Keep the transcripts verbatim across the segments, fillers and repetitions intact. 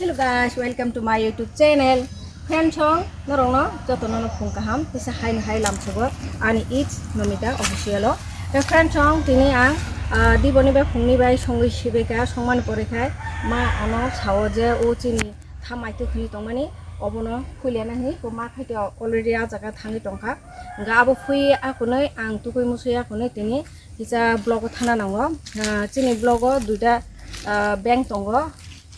Hello guys, welcome to my YouTube channel. Friend song, norokno jotono no phung kaham, kisa hai hai lamsogo ani it's Nomita official o. Te friend song, tini ang, ah, diboni bai phungni bai songwi sibeka, songmani pore khai ma ano sao je o chini thamai tu khini tongmani, obono khulia na hi ko ma khai to already a jaga thangwi tongkha. Ga abo phui akunoi ang tukui musui akunoi tini kisa vlog o thana nango. Ah, chini vlog o duita, ah, bank tongo.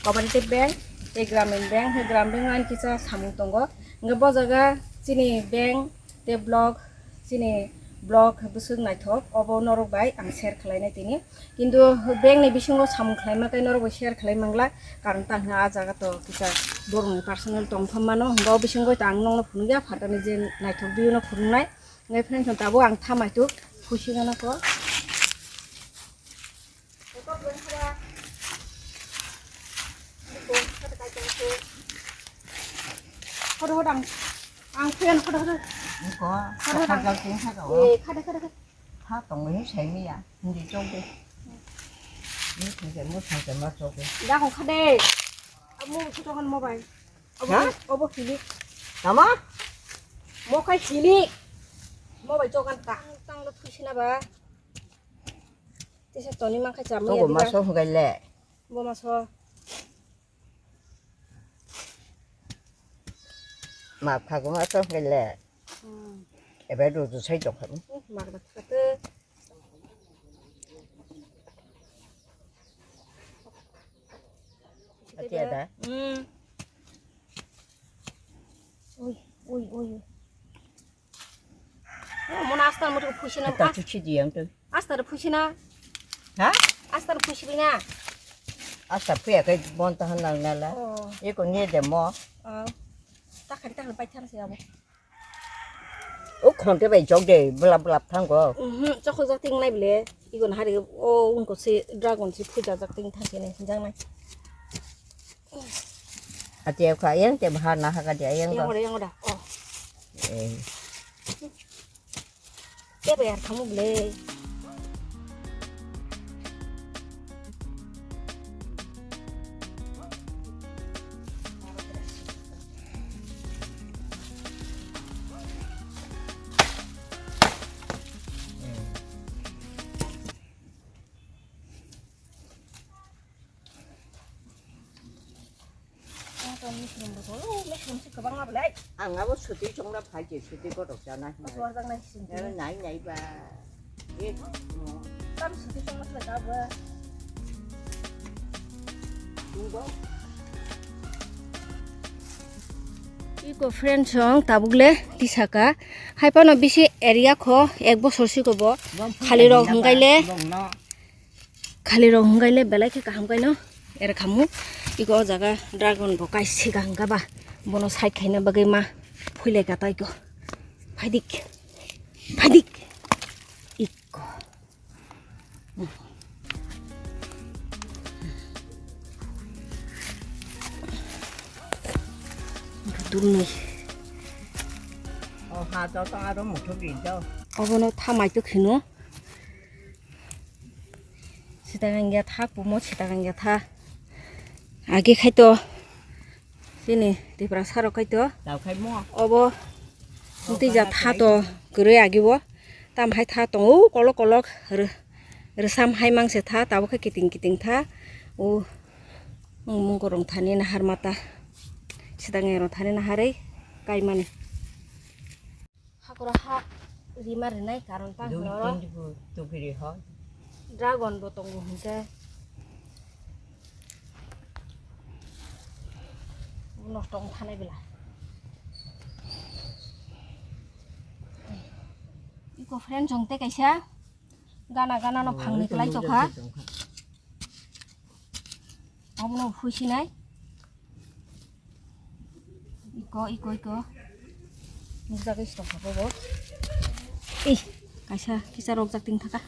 Cooperative Bank tei Gramin Bank, hai Gramin Bank ani kisa samung tongo. Hingke bo jaga chini bank tei block, chini block bwswk naithok, obo norok bai ang share khlainai tini. Kintu bank ni bisingo samung khlaima tei norok bai share khlai mangla, karon tang hwnba ah jaga to kisa borokni personal tong pha mano, hwnba o bisingo ta ang nokno phunukya phatani je naithok diyono phunuknai. Hingke friends, tabuk ang thamaituk khusi gana ko. Hodo hodo ang, ang phuyan hodo hodo. Iko, hodo hodo ang. Sakal ting hodo. Eh, khade khade khade. Tha tong ni sai mi ya, hindi chok de. Ni thang ke mo thang ke ma chok de. Da kong khade. Amu chu tong mo bai. Obo, ha? Obo hilik. Tama? Mo khai hilik. Mo bai chokan ta. Tang lo thui sina ba. Tisa toni mang khai cham ya. Togo maso hwngai le. Bo maso. Ma phago maso hwngai le. Hmm. Ebe do do sai dok. Hmm, mak dak dak. Ati ada. Hmm. Ui, ui, ui. Oh, mona astar mutu phuisina. Kata cuci diang tu. Astar phuisina. Ha? Astar phuisina. Astar phuya kai bon tahan nang nala. Oh. Eko nie de mo. Oh. Takhari takhari pai thang se abo. O khonte bai jok de, belap belap thango. Mhm, chokho jok ting nai bile. Igon hari o unko se dragon se phuja jok ting thang se ne jang nai. Ati ka yang te bahar na haka dia yang. Yang ora, yang ora. Oh. Eh. Te bayar kamu bile. Ang abo suti chongra phai je, suti kotok chana hinwi. Nai nai ba. Eh, tam suti chongra phai ta ba. Tungbo. Iko friend song tabuk le tisaka. Hai phano bisi area kho ek bosor siko bo. Khali rok hwngai le. Khali rok hwngai le belai khe kaham kaino. Ere khamu. Iko o jaga dragon bo kaisi ka hwnga ba. Bono side khaina bagwi ma phuilai ka tai ko. Phaidik. Phaidik. Iko. Dulni. O ha to to aro muthu bi do. Obono thamai to khino. Sita gangya tha, pumo sita gangya tha. Agi khai to. Sini Tiprasa rok khai to. Tao khai mo. Obo. Tei ja tha to kwrwi agi bo. Tam hai tha tongo kolok kolok. Rwsam hai mangse tha, tabuk khe kiting kiting tha. O mung gorong thani nahar mata. Sidang erong thani naharwi kaimani. Hakoro ha rima rinai karon ta hwnoro. Tupiri ho. Dragon bo tongo hwnkhe. Nosto wng thanai bela. Iko friend chong tei kaisa. Gana gana no phangni kwlai chokha. Obono phuisinai. Iko, iko, iko. Nukjagwi sitokha bobo. Ei, kaisa kisa rokjak ting thaka.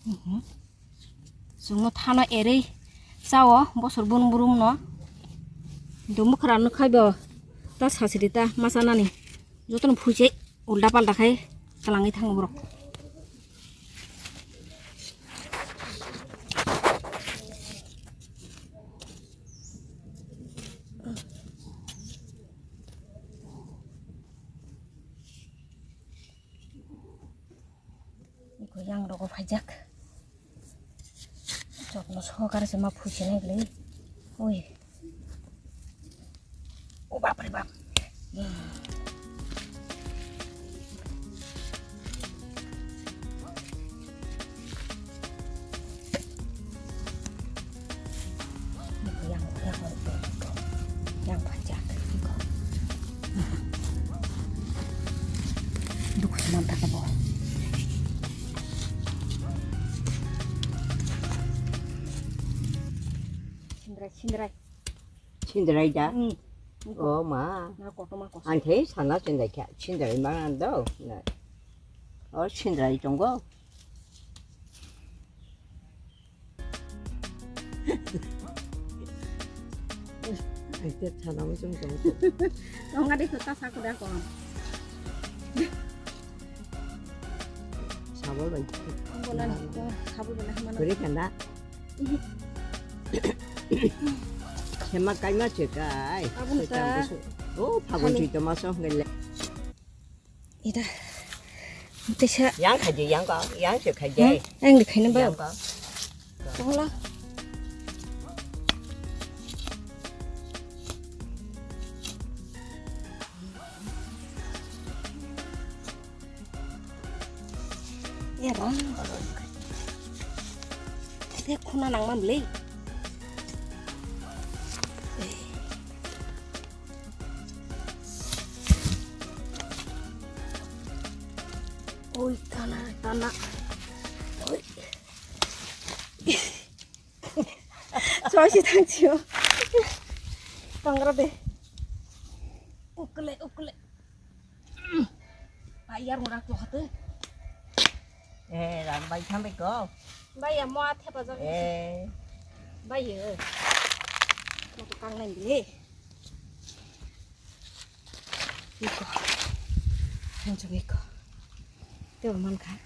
Mhm. Chwngno thano erwi chao bosor brum brum no. Hintu mwkhra no khai bo ta sasiri ta ma chanani. Jotono phuisai ulda palda khai twlangwi thango borok. Khaijak. Jotno sohokare se ma phuisinai glai. Oi. O bap re bap. Yang, yang, yang, yang panjang. Duk semantar kebo. Sindrai, sindrai. Sindrai da? Hmm. Oh, ma. Na kotor ma kotor. Ang khe sana sindrai kha. Sindrai ma do. Na. Oh, sindrai tongo. Ang khe sana mo sung sung. Tonga de kota sa koda ko. Sabol bai. Ang bola ni ko sabol bana mana. Beri kanda. Hema kaima se kai. Aboni ta. Oh, phagun thani. Twi toma so hwnle. Ida. Tesa. Yang khaji, yang ka, yang se khaji. Hmm? Yang di khaina ba. Yang ka. Tongla. Ya, bang. Te khuna nangma bwlwi. Oi, kana, kana. Oi. Sosi thangchio. Tangra de. Ukle, ukle. Bayar mura ko hatu. Eh, ram bai thambai ko. Bai ya mo athe pa jang. Eh. Bai ye. Mo to kang nai bile. Iko. Hanjung iko. Tebo mankha.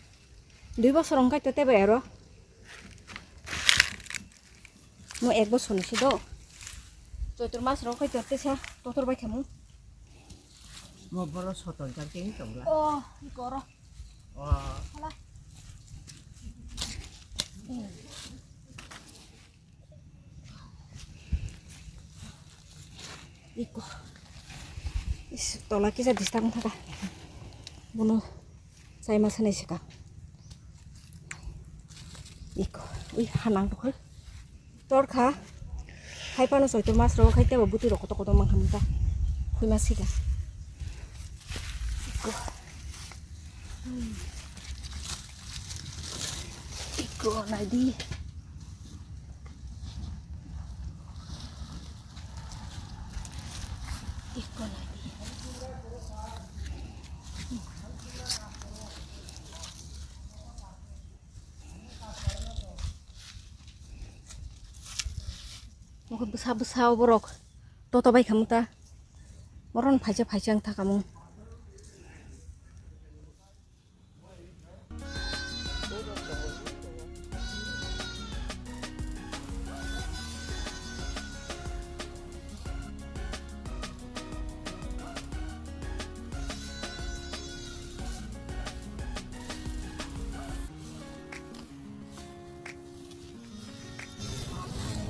Dui bosor wngkha to tebo ero. Mo ek bosor ni se do. Choitor mas rok khai to tesa totor bai khamu. Mo boro soton jang teng tongla. Oh, iko ro. Oh. Hala. Iko. Is, tola kisa disturb thaka. Bono chai ma sanai sika. Iko. Ui, hanang tokoi. Tor kha. Hai pano soitor mas ro khai tebo buti ro koto koto mang khamta. Khui ma sika. Iko. Iko nai di. Iko nai di. Mokhe bwsa bwsa o borok toto bai khamu ta. Boron phaisa phaisa wng thaka mung.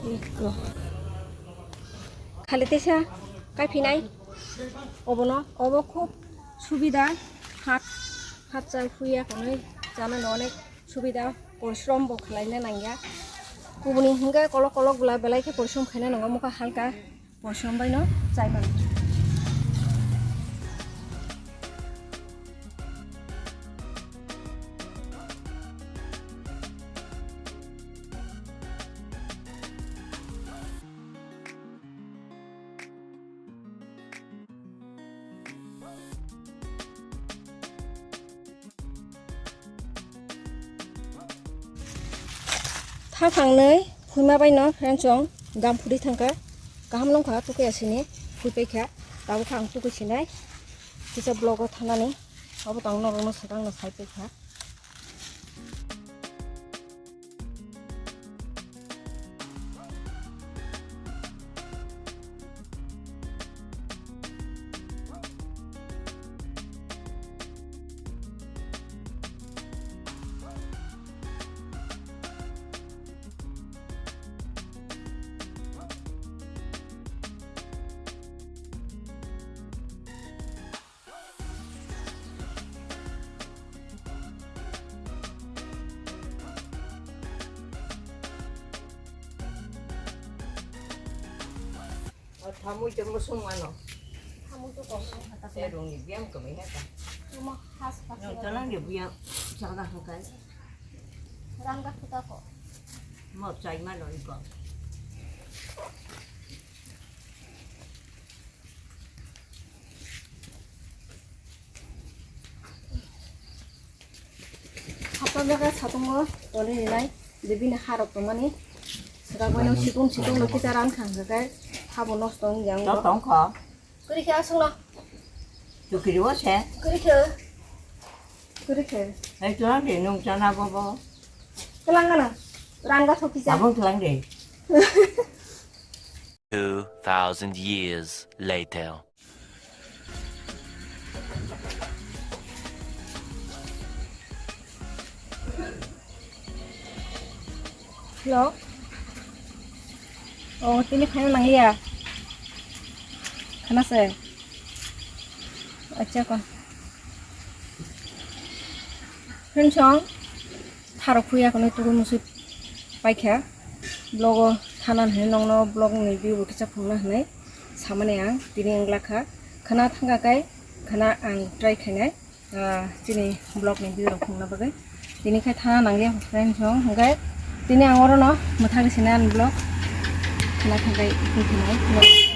Eko. Khali teisa kaiphinai obono, obo khub subida, hat, hat chai phuya konwi chanano onek subida, porishrom bo khlaina nangya. Kubuni hwnkhe kolok kolok bwla belai khe porishrom khaina nango, mokha halka. Porishrom bai no chai mano. Tha thangnwi phuima bai no friends chwng gam phuri thangkha, kaham nungkha tukui asini phui paikha, tabukha ang tukui sinai kisa vlog o thanani, abo tang norok no swkang no sai paikha. Thamui tongmo sung mano. Thamui to kok hata. Serung ni biam kami hata. Tuma has pas. Nung tanang ni biam jaga hokai. Rangga khuta ko. Mo chai mano iko. Hapta jaga satungo toni rinai, je bini harok tongmani. Saka boino sikung sikung no kita ran khang khe habo nosto wng yang. Tongkha. Kuri khe asung no. Chukiri o se. Kuri khe. Kuri khe. Hai tulang de nung chana bobo. Tulang kana. Rangga thokisa. Abang tulang de. Two thousand years later. Hello. Oh, tini phano nangliya. Khana se. Acha ko. Friend song. Tharo khuya kono tugu musu paikha. Vlog o thana hinwi nongno vlog ni view bo kisa phungna hinwi samani ang tini wngla kha. Khana thangkha kai khana ang try khainai, ah, chini vlog ni view rok phungna bagwi. Tini khai thana nangya friend song hwnkhe tini ang orono mwthagwi sinai ani vlog. Khana thangkhai phungkhinai.